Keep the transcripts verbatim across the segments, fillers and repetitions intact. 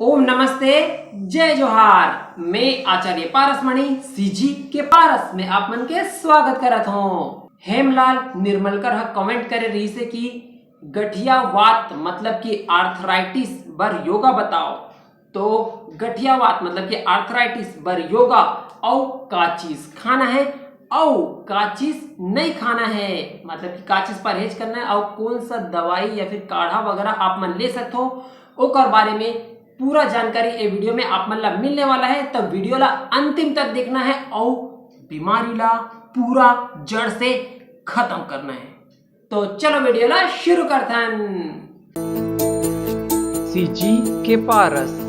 ओम नमस्ते, जय जोहार। मैं आचार्य पारसमणि, सीजी के पारस में आप मन के स्वागत करत हूँ। हेमलाल निर्मलकर ह कमेंट करे रहिसे कि गठिया वात मतलब कि आर्थराइटिस बर योगा बताओ। तो गठिया वात मतलब कि आर्थराइटिस बर योगा, अउ का चीज खाना है, अउ का चीज नहीं खाना है, मतलब कि का चीज परहेज करना है, अउ कौन सा दवाई या फिर काढ़ा वगैरह आप मन ले सकते हो, ओकर बारे में पूरा जानकारी ए वीडियो में आप मन ला मिलने वाला है। तो वीडियो ला अंतिम तक देखना है अउ बीमारी ला पूरा जड़ से खत्म करना है। तो चलो वीडियो ला शुरू करथन। सीजी के पारस।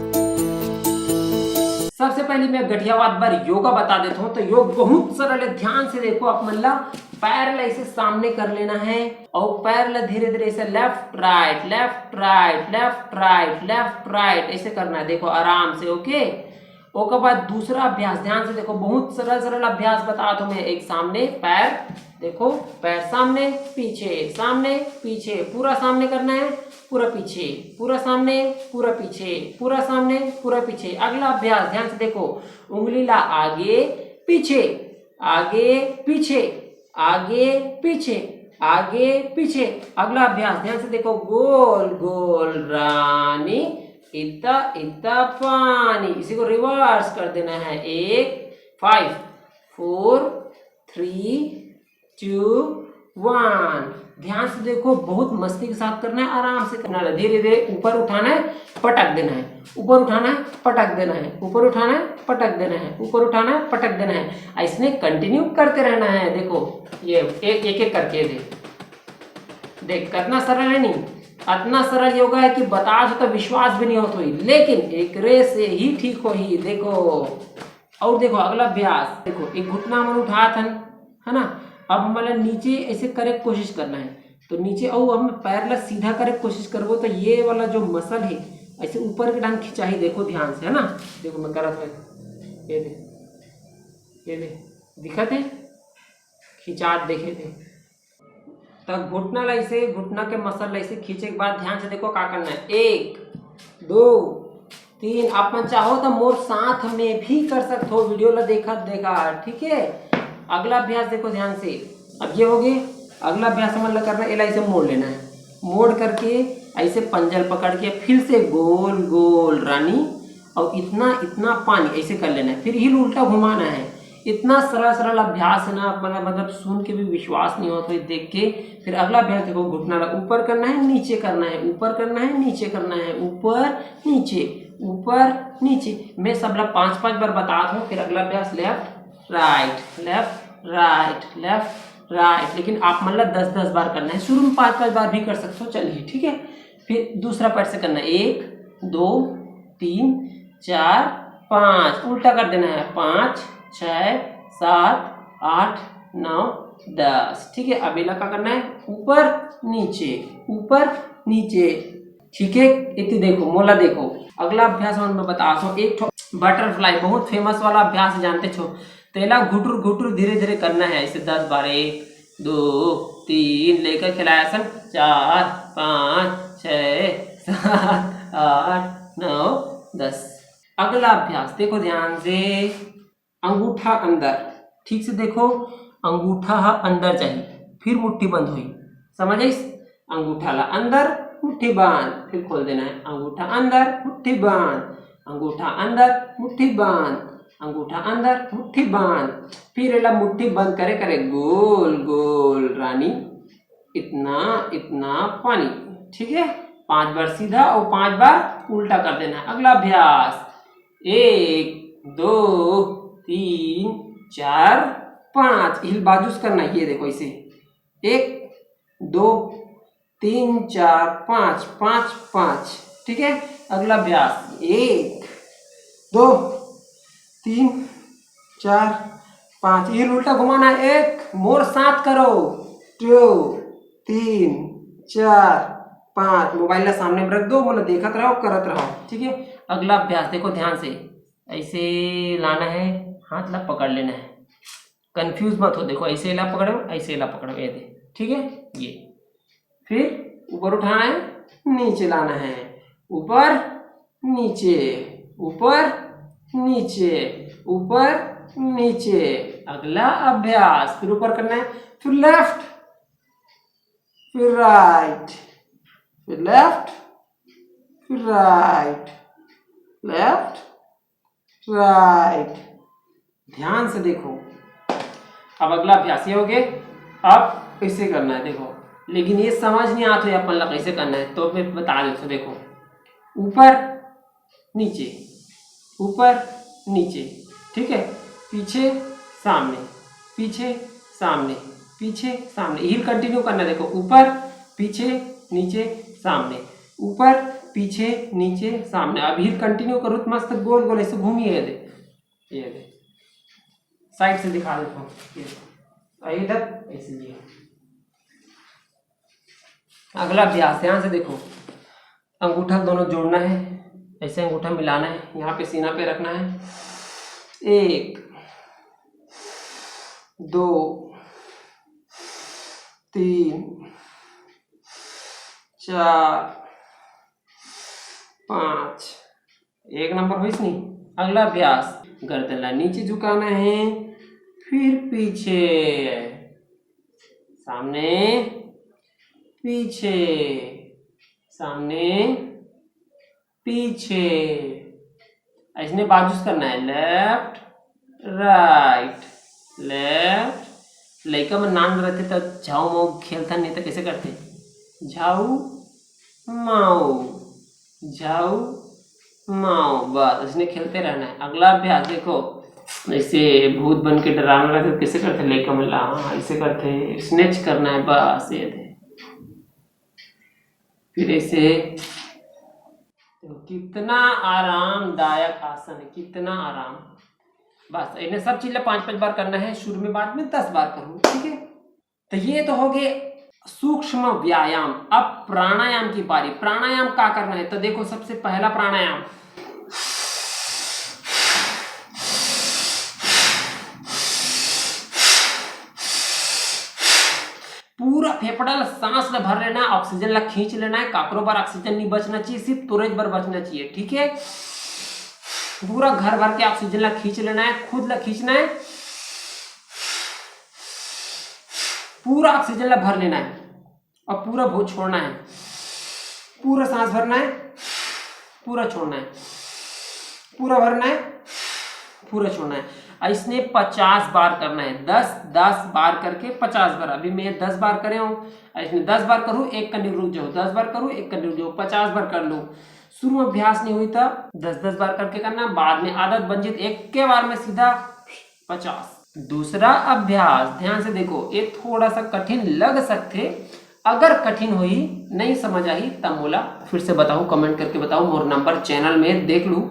सबसे पहले मैं गठियावात बर योगा बता देता हूँ। तो योग बहुत सरल है, ध्यान से देखो। आप मन ला पैर ला ऐसे सामने कर लेना है और पैर ला धीरे धीरे ऐसे left right, left right, left right, left right ऐसे करना है। देखो आराम से, ओके। ओकर बाद दूसरा अभ्यास, ध्यान से देखो, बहुत सरल सरल अभ्यास बता दो मैं। एक सामने पैर, देखो पैर सामने पीछे, सामने पीछे, पूरा सामने करना है, पूरा पीछे, पूरा सामने, पूरा पीछे, पूरा सामने, पूरा पीछे। अगला अभ्यास, ध्यान से देखो, उंगली ला आगे पीछे, आगे पीछे, आगे पीछे, आगे पीछे। अगला अभ्यास, ध्यान से देखो, गोल गोल रानी, इतना इतना पानी। इसी को रिवर्स कर देना है। एक, five, four, three, two, one। ध्यान से देखो, बहुत मस्ती के साथ करना है, आराम से करना है। धीरे धीरे ऊपर उठाना है, पटक देना है, ऊपर उठाना है, पटक देना है, ऊपर उठाना है, पटक देना है, ऊपर उठाना है, पटक देना है। ऐसने कंटिन्यू करते रहना है। देखो ये एक एक, एक करके दे, देख कितना सरल है। नहीं, इतना सरल योगा है कि बता दो तो विश्वास भी नहीं होता ही, लेकिन एकरे से ही ठीक हो ही। देखो, और देखो अगला अभ्यास, देखो एक घुटना मन उठात हन, है ना। अब हमन ला नीचे ऐसे करे के कोशिश करना है। तो नीचे, और हम पैर ला सीधा करे के कोशिश करबो, तो ये वाला जो मसल है ऐसे ऊपर के डान खिंचाही। देखो ध्यान से, है ना। देखो मैं करत हूँ, ये दे, ये दे, दिखत है, खिंचात देखे थे। तब घुटना ला ऐसे, घुटना के मसल ला ऐसे खींचे के बाद ध्यान से देखो का करना है। एक, दो, तीन। आप मन चाहो तो मोर साथ में भी कर सकते हो, वीडियो ला देखा देखा, ठीक है। अगला अभ्यास देखो ध्यान से। अब ये हो गए, अगला अभ्यास हमन ला करना है, एला ऐसे मोड़ लेना है। मोड़ करके ऐसे पंजा ल पकड़ के फिर से गोल गोल रानी और इतना इतना पानी ऐसे कर लेना है। फिर हील उल्टा घुमाना है। इतना सरल सरल अभ्यास है ना, मतलब मतलब सुन के भी विश्वास नहीं होता है, देख के। फिर अगला अभ्यास देखो, घुटना ला ऊपर करना है, नीचे करना है, ऊपर करना है, नीचे करना है, ऊपर नीचे, ऊपर नीचे। मैं सबला पाँच पाँच बार बतात हूँ। फिर अगला अभ्यास left right, left right, left right, लेकिन आप मन ला दस दस बार करना है। शुरू में पाँच पाँच बार भी कर सकते हो, चलिए, ठीक है। फिर दूसरा पैर से करना है, एक, दो, तीन, चार, पाँच, उल्टा कर देना है, पाँच, छः, सात, आठ, नौ, दस। ठीक है, अब एला का करना है, ऊपर नीचे, ऊपर नीचे। ठीक है, इतनी देखो, मोला देखो। अगला अभ्यास हमन मैं बतात हूँ, एक ठो बटरफ्लाई, बहुत फेमस वाला अभ्यास जानते छो। तेला घुटुर घुटुर धीरे धीरे करना है, ऐसे दस बार, एक, दो, तीन, लेकर खिलाया सन, चार, पाँच, छः, सात, आठ, नौ, दस। अगला अभ्यास देखो ध्यान से, अंगूठा अंदर, ठीक से देखो, अंगूठा हा अंदर जाही, फिर मुट्ठी बंद होही, समझ आइस? अंगूठा ला अंदर, मुट्ठी बंद, फिर खोल देना है, अंगूठा अंदर, मुट्ठी बंद, अंगूठा अंदर, मुट्ठी बंद, अंगूठा अंदर, मुट्ठी बंद। फिर एला मुट्ठी बंद करे करे गोल गोल रानी, इतना इतना पानी। ठीक है, पांच बार सीधा और पांच बार उल्टा कर देना है। अगला अभ्यास, एक, दो, तीन, चार, पाँच, हिल बाजू से करना है। ये देखो, इसे एक, दो, तीन, चार, पाँच, पाँच, पाँच। ठीक है, अगला अभ्यास, एक, दो, तीन, चार, पाँच, ये उल्टा घुमाना है। एक, मोर साथ करो, टू, तीन, चार, पाँच। मोबाइल ला सामने में रख दो, मोला देखत रहो, करत रहो। ठीक है, अगला अभ्यास देखो ध्यान से, ऐसे लाना है, हाथ ला पकड़ लेना है। कंफ्यूज मत हो, देखो ऐसे ला पकड़ो, ऐसे ला पकड़ो, ये दे। ठीक है, ये फिर ऊपर उठाना है, नीचे लाना है, ऊपर नीचे, ऊपर, नीचे, ऊपर, नीचे। अगला अभ्यास, फिर ऊपर करना है, फिर लेफ्ट, फिर राइट, फिर लेफ्ट, फिर राइट, लेफ्ट, राइट। ध्यान से देखो, अब अगला अभ्यास ये हो गया। अब कैसे करना है देखो, लेकिन ये समझ नहीं आता है अपन ला कैसे करना है, तो मैं बता देता हूँ। देखो, ऊपर नीचे, ऊपर नीचे, ठीक है, पीछे सामने, पीछे सामने, पीछे सामने, हील कंटिन्यू करना। देखो, ऊपर पीछे नीचे सामने, ऊपर पीछे नीचे सामने। अब हील कंटिन्यू करो तो मस्त गोल गोल ऐसे घूमिए, ये दे, ये दे, साइड से दिखा देता हूँ, ये, और इधर ऐसे लिए। अगला अभ्यास, ध्यान से देखो, अंगूठा दोनों जोड़ना है, ऐसे अंगूठा मिलाना है, यहाँ पे सीना पे रखना है। एक, दो, तीन, चार, पाँच। एक नंबर होइस नहीं। अगला अभ्यास, गर्दन ला नीचे झुकाना है, फिर पीछे, सामने, पीछे, सामने, पीछे। ऐसने बाजू से करना है, लेफ्ट, राइट, लेफ्ट। लइका मन नान रहते त झाऊ माऊ खेलथन, नहीं तो कैसे करते? झाऊ माऊ, झाऊ माऊ, बस ऐसने खेलते रहना है। अगला अभ्यास देखो, ऐसे भूत बन के डराना रहते तो कैसे करते लइका मन ला? हाँ, ऐसे करते, स्नेच करना है, बस ये दे। फिर ऐसे, कितना आरामदायक आसन है, कितना आराम। बस इन्हें सब चीज ला पांच पांच बार करना है शुरू में, बाद में दस बार करो, ठीक है। तो ये तो हो गए सूक्ष्म व्यायाम। अब प्राणायाम की पारी। प्राणायाम का करना है? तो देखो, सबसे पहला प्राणायाम, पूरा फेफड़ा ला सांस ला भर लेना है, ऑक्सीजन ला खींच लेना है। काकरो बर ऑक्सीजन नहीं बचना चाहिए, सिर्फ तोरेज बर बचना चाहिए, ठीक है। पूरा घर भर के ऑक्सीजन ला खींच लेना है, खुद ला खींचना है, पूरा ऑक्सीजन ला भर लेना है और पूरा भो छोड़ना है। पूरा सांस भरना है, पूरा छोड़ना है, पूरा भरना है, पूरा छोड़ना है। ऐसने पचास बार करना है, दस दस बार करके पचास बार। अभी मैं दस बार करे हूँ, ऐसने दस बार करूँ, एक कनी रुक जाओ, दस बार करूँ, एक कनी रुक जाओ, पचास बार कर लो। शुरू में अभ्यास नहीं हुई तब दस दस बार करके करना, बाद में आदत बन जाए तो एक के बार में सीधा पचास। दूसरा अभ्यास, ध्यान से देखो, ये थोड़ा सा कठिन लग सकते, अगर कठिन हुई, नहीं समझ आई, तब मोला फिर से बताओ, कमेंट करके बताओ, मोर नंबर चैनल में देख लू,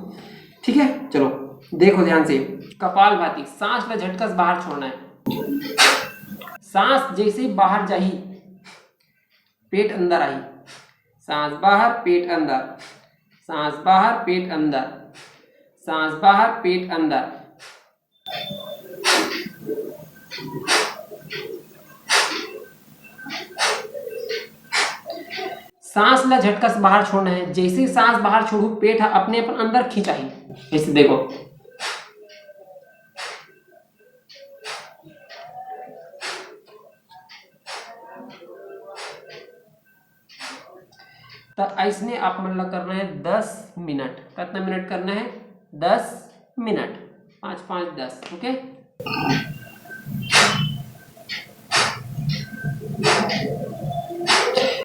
ठीक है। चलो देखो ध्यान से, कपालभाति, सांस ला झटकस बाहर छोड़ना है। सांस जैसे ही बाहर जाही, पेट अंदर आही, सांस बाहर, पेट अंदर, सांस बाहर, पेट अंदर, सांस बाहर, पेट अंदर। सांस ला झटका से बाहर छोड़ना है। जैसे ही सांस बाहर छोड़ू, पेट ह अपने अपन अंदर खिंचाही। ऐसे देखो, तो ऐसने आप मन ला करना है दस मिनट। कितना मिनट करना है? दस मिनट। पाँच पाँच दस, ओके।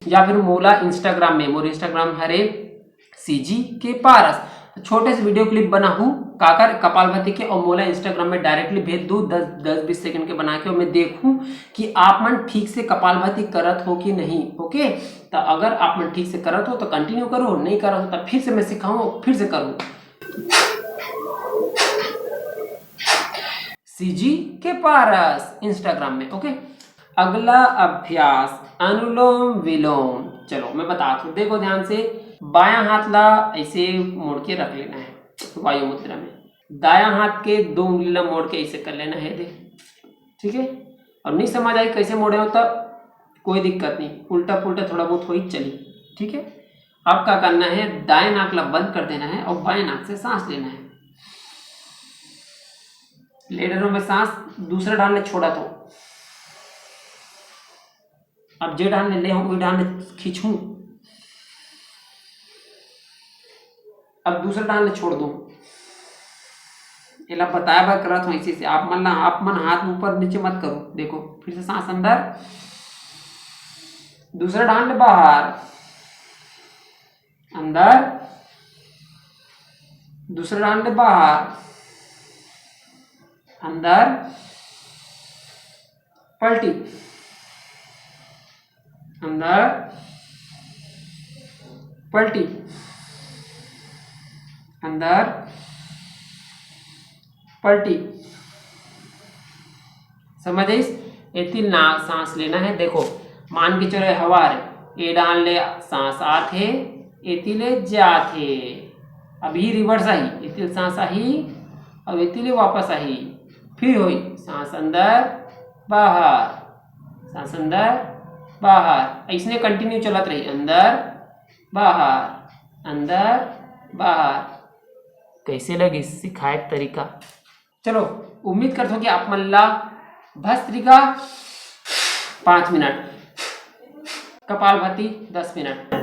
या फिर मोला Instagram में, मोर Instagram हरे सीजी के पारस, छोटे से वीडियो क्लिप बनाहू काकर कपालभाति के, और मोला Instagram में डायरेक्टली भेज दू, दस दस बीस सेकंड के बना के, और मैं देखूँ कि आप मन ठीक से कपालभाति करत हो कि नहीं। ओके, तो अगर आप मन ठीक से करत हो तो कंटिन्यू करो, नहीं करत हो तो फिर से मैं सिखाऊँ, फिर से करूँ। सीजी के पारस Instagram में। ओके, अगला अभ्यास अनुलोम विलोम। चलो मैं बता दूँ, देखो ध्यान से, बायां हाथ ला ऐसे मोड़ के रख लेना है वायु मुद्रा में, दायां हाथ के दो उंगली ला मोड़ के ऐसे कर लेना है दे, ठीक है। और नहीं समझ आई कैसे मोड़े हो तब कोई दिक्कत नहीं, उल्टा पुल्टा थोड़ा बहुत हो ही चली, ठीक है। अब का करना है, दाएं नाक ला बंद कर देना है और बाएं नाक से सांस लेना है। ले डरो मैं सांस, दूसरा डांड ले छोड़ा तो अब जे डांड ले ले हूं वही डांड खींचूं। अब दूसरा डांड ले छोड़ दो। एला बताए बर करत हूं इसी से, आप मन ना, आप मन हाथ ऊपर नीचे मत करो। देखो फिर से सांस अंदर, दूसरा डांड ले बाहर, अंदर, दूसरा डांड ले बाहर, अंदर, पलटी, अंदर, पलटी, अंदर, पलटी। समझ आइस? एती ना सांस लेना है। देखो, मान के चलो हवा रे, ए डांड ले सांस आथे, एती ले जाथे। अभी रिवर्स आही, एती ले सांस आही और एती ले वापस आही। फिर होई सांस अंदर, बाहर, सांस अंदर, बाहर, ऐसने कंटिन्यू चलत रही, अंदर, बाहर, अंदर, बाहर। कैसे लगिस सिखाए के तरीका? चलो, उम्मीद करथों कि आप मन ला भस्त्रिका पाँच मिनट, कपालभाति दस मिनट,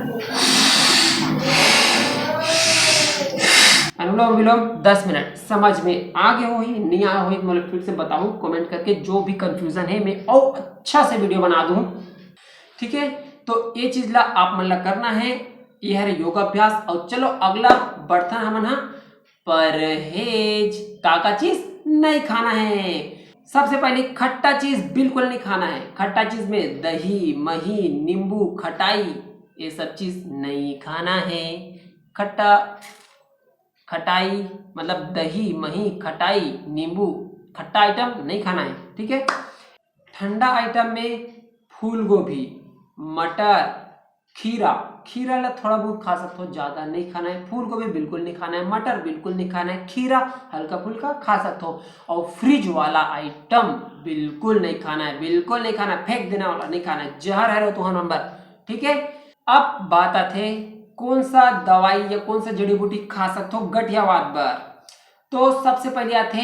अनुलोम विलोम दस मिनट समझ में आ गए होही, नहीं आया होही, मतलब फिर से बताऊं कमेंट करके, जो भी कंफ्यूजन है मैं और अच्छा से वीडियो बना दूं। ठीक है, तो ये चीज ला आप मन ला करना है, ये हरे योगाभ्यास। और चलो अगला बढ़थन हमन हा परहेज, का का चीज नहीं खाना है। सबसे पहले खट्टा चीज बिल्कुल नहीं खाना है। खट्टा चीज में दही, मही, नींबू, खटाई, ये सब चीज नहीं खाना है। खट्टा, खटाई मतलब दही, मही, खटाई, नींबू, खट्टा आइटम नहीं खाना है। ठीक है, ठंडा आइटम में फूल गोभी, मटर, खीरा, खीरा ला थोड़ा बहुत खा सकते हो, ज्यादा नहीं खाना है। फूल गोभी बिल्कुल नहीं खाना है, मटर बिल्कुल नहीं खाना है, खीरा हल्का फुल्का खा सकते हो। और फ्रिज वाला आइटम बिल्कुल नहीं खाना है, बिल्कुल नहीं खाना है, फेंक देना वाला नहीं खाना है, जहर है रो तुहर नंबर। ठीक है, अब बात आथे कौन सा दवाई या कौन सा जड़ी बूटी खा सकते हो गठियावाद बर। तो सबसे पहले आथे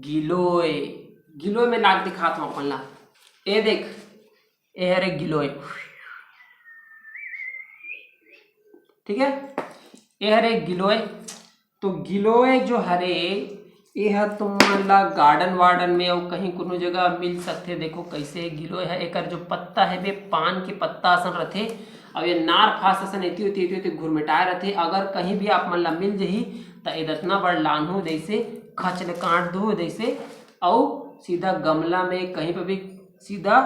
गिलोय। गिलोय में लाग दिखात हूँ अपन ला। ए देख, ए हरे गिलोय, ठीक है, ए हरे गिलोय। तो गिलोय जो हरे, ए ह तुम मन ला गार्डन वार्डन में अउ कहीं कोनो जगह मिल सकथे। देखो कैसे गिलोय है, एकर जो पत्ता है बे पान के पत्ता असन रथे, अउ ये नार फास असन एती ओती एती ओती घुरमेटाए रथे। अगर कहीं भी आप मन ला मिल जही त एदतना बड़ लानहू जैसे खच ले काट दो जैसे, अउ सीधा गमला में कहीं पे भी सीधा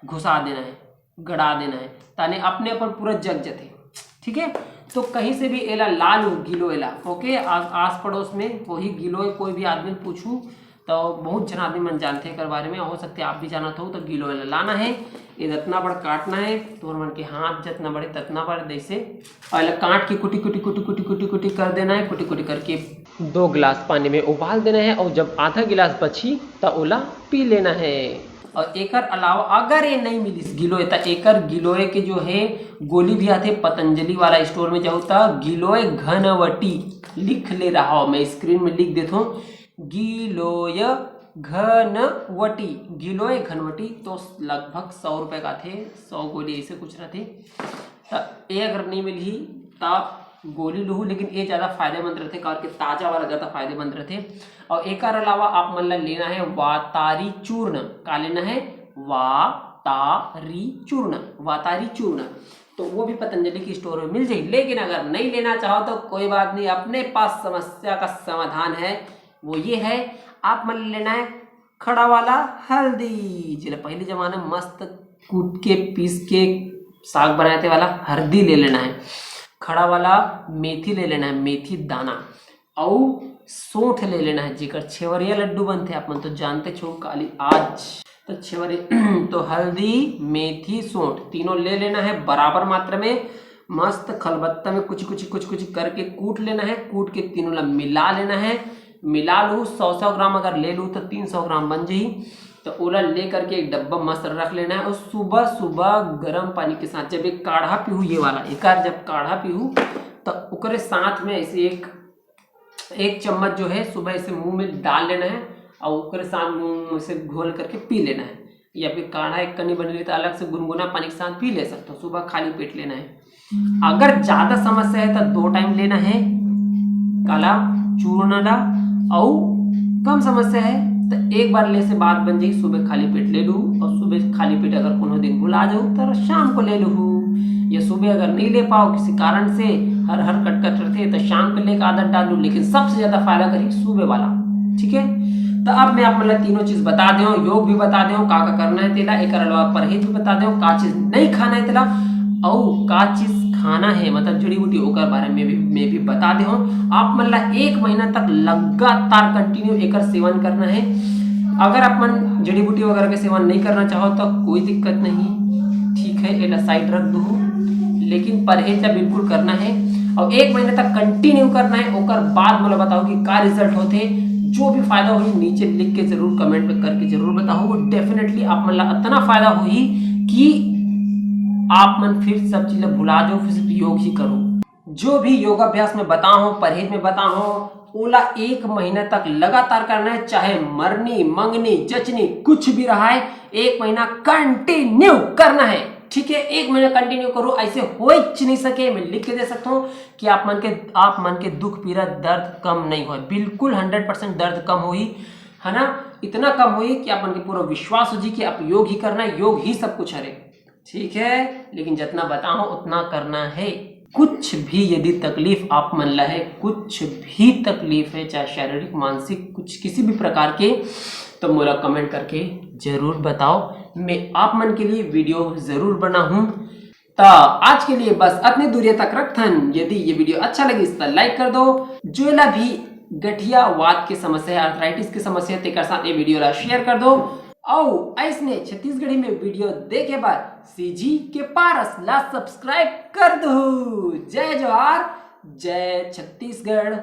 घुसा देना है, गड़ा देना है, ताने अपने अपन पूरा जग जथे। ठीक है, तो कहीं से भी एला ला लू गिलोय ला, ओके। आस पड़ोस में वही गिलोय कोई भी आदमी पूछू तो बहुत झन आदमी मन जानथे एकर बारे में, हो सकथे आप भी जानत हो। तो गिलोय ला लाना है, ये जतना बड़ काटना है, तोर मन के हाथ जतना बड़े ततना बड़ जैसे, और एला काट के कुटी कुटी कुटी कुटी कुटी कुटी कर देना है। कुटी कुटी करके दो गिलास पानी में उबाल देना है, और जब आधा गिलास बची त ओला पी लेना है। और एकर अलावा अगर ये नहीं मिलिस गिलोय, त एकर गिलोय के जो है गोली भी आथे पतंजलि वाला स्टोर में, जाहू त गिलोय घनवटी लिख ले रहा हो, मैं स्क्रीन में लिख देता हूँ, गिलोय घनवटी, गिलोय घनवटी तो लगभग सौ रुपये का थे, सौ गोली ऐसे कुछ रहते। त ये अगर नहीं मिलही त गोली लूहू, लेकिन ये ज़्यादा फायदेमंद रहते, काबर के ताज़ा वाला ज़्यादा फायदेमंद रहते। और एकर अलावा आप मन ला लेना है वातारी चूर्ण। का लेना है? वातारी चूर्ण, वातारी चूर्ण। तो वो भी पतंजलि की स्टोर में मिल जाएगी, लेकिन अगर नहीं लेना चाहो तो कोई बात नहीं, अपने पास समस्या का समाधान है। वो ये है, आप मन लेना है खड़ा वाला हल्दी, जेला पहले जमाना में मस्त कूट के पीस के साग बनाए थे वाला हल्दी ले लेना है। खड़ा वाला मेथी ले लेना है, मेथी दाना, अउ सोंठ ले लेना है, जेकर छेवरिया लड्डू बनथे, आप मन तो जानते छो काली आज। तो छेवरे तो हल्दी, मेथी, सोंठ तीनों ले लेना है बराबर मात्रा में। मस्त खलबत्ता में कुछ कुछ कुछ कुछ करके कूट लेना है। कूट के तीनों ला मिला लेना है। मिला लू, सौ सौ ग्राम अगर ले लू तो तीन सौ ग्राम बन जाही। तो ओला ले करके एक डब्बा मस्त रख लेना है और सुबह सुबह गर्म पानी के साथ जब एक काढ़ा पीहू, ये वाला एक जब काढ़ा पीहू, तो ओकरे साथ में ऐसे एक एक चम्मच जो है सुबह ऐसे मुंह में डाल लेना है और ओकरे साथ मुंह में से घोल करके पी लेना है। या फिर काढ़ा एक कनी बने रही तो अलग से गुनगुना पानी के साथ पी ले सकते हो सुबह खाली पेट लेना है। अगर ज्यादा समस्या है तो दो टाइम लेना है काला चूर्ण ला। और कम समस्या है तो एक बार ले से बात बन जाई, सुबह खाली पेट ले लू और सुबह खाली पेट अगर कोनो दिन भुला जाऊ तो शाम को ले लू। या सुबह अगर नहीं ले पाओ किसी कारण से, हर हर कटकट रहते तो शाम को लेकर आदत डाल लू, लेकिन सबसे ज्यादा फायदा करी सुबह वाला। ठीक है, तो अब मैं आप मतलब तीनों चीज बता दे, योग भी बता दे, का का करना है तेला, एक अलावा परहेज भी बता दे, का चीज नहीं खाना है तेला, और का चीज खाना है मतलब जड़ी बूटी, ओकर बारे में भी मैं भी बता दे हूँ। आप मन ला एक महीना तक लगातार कंटिन्यू एकर सेवन करना है। अगर आप मन जड़ी बूटी वगैरह के सेवन नहीं करना चाहो तो कोई दिक्कत नहीं, ठीक है, एला साइड रख दो, लेकिन परहेज ला बिल्कुल करना है और एक महीने तक कंटिन्यू करना है। ओकर बाद मोला बताओ कि का रिजल्ट होते, जो भी फायदा होही नीचे लिख के जरूर कमेंट में करके जरूर बताओ। डेफिनेटली आप मन ला इतना फायदा होही कि आप मन फिर सब चीज ला भुला जाओ, फिर सिर्फ योग ही करो। जो भी योगाभ्यास में बता हो, परहेज में बता हो, ओला एक महीना तक लगातार करना है, चाहे मरनी मंगनी जचनी कुछ भी रहा है, एक महीना कंटिन्यू करना है। ठीक है, एक महीना कंटिन्यू करो, ऐसे हो ही नहीं सके। मैं लिख के दे सकता हूँ कि आप मन के आप मन के दुख पीड़ा दर्द कम नहीं हो, बिल्कुल हंड्रेड परसेंट दर्द कम होही, है ना। इतना कम होही कि आप मन के पूरा विश्वास हो जी कि आप योग ही करना है, योग ही सब कुछ हरे। ठीक है, लेकिन जितना बताओ उतना करना है। कुछ भी यदि तकलीफ आप मन ला है, कुछ भी तकलीफ है, चाहे शारीरिक मानसिक कुछ किसी भी प्रकार के, तो मोला कमेंट करके जरूर बताओ, मैं आप मन के लिए वीडियो जरूर बनाहूँ। तो आज के लिए बस अतनी दूरिया तक रखथन। यदि ये वीडियो अच्छा लगिस तो लाइक कर दो, जेला भी गठिया वात के समस्या है, आर्थराइटिस के समस्या है, तेकर साथ ये वीडियो ला शेयर कर दो। अउ ऐसने छत्तीसगढ़ी में वीडियो देखे बर सीजी के पारस ला सब्सक्राइब कर दो। जय जोहार, जय छत्तीसगढ़।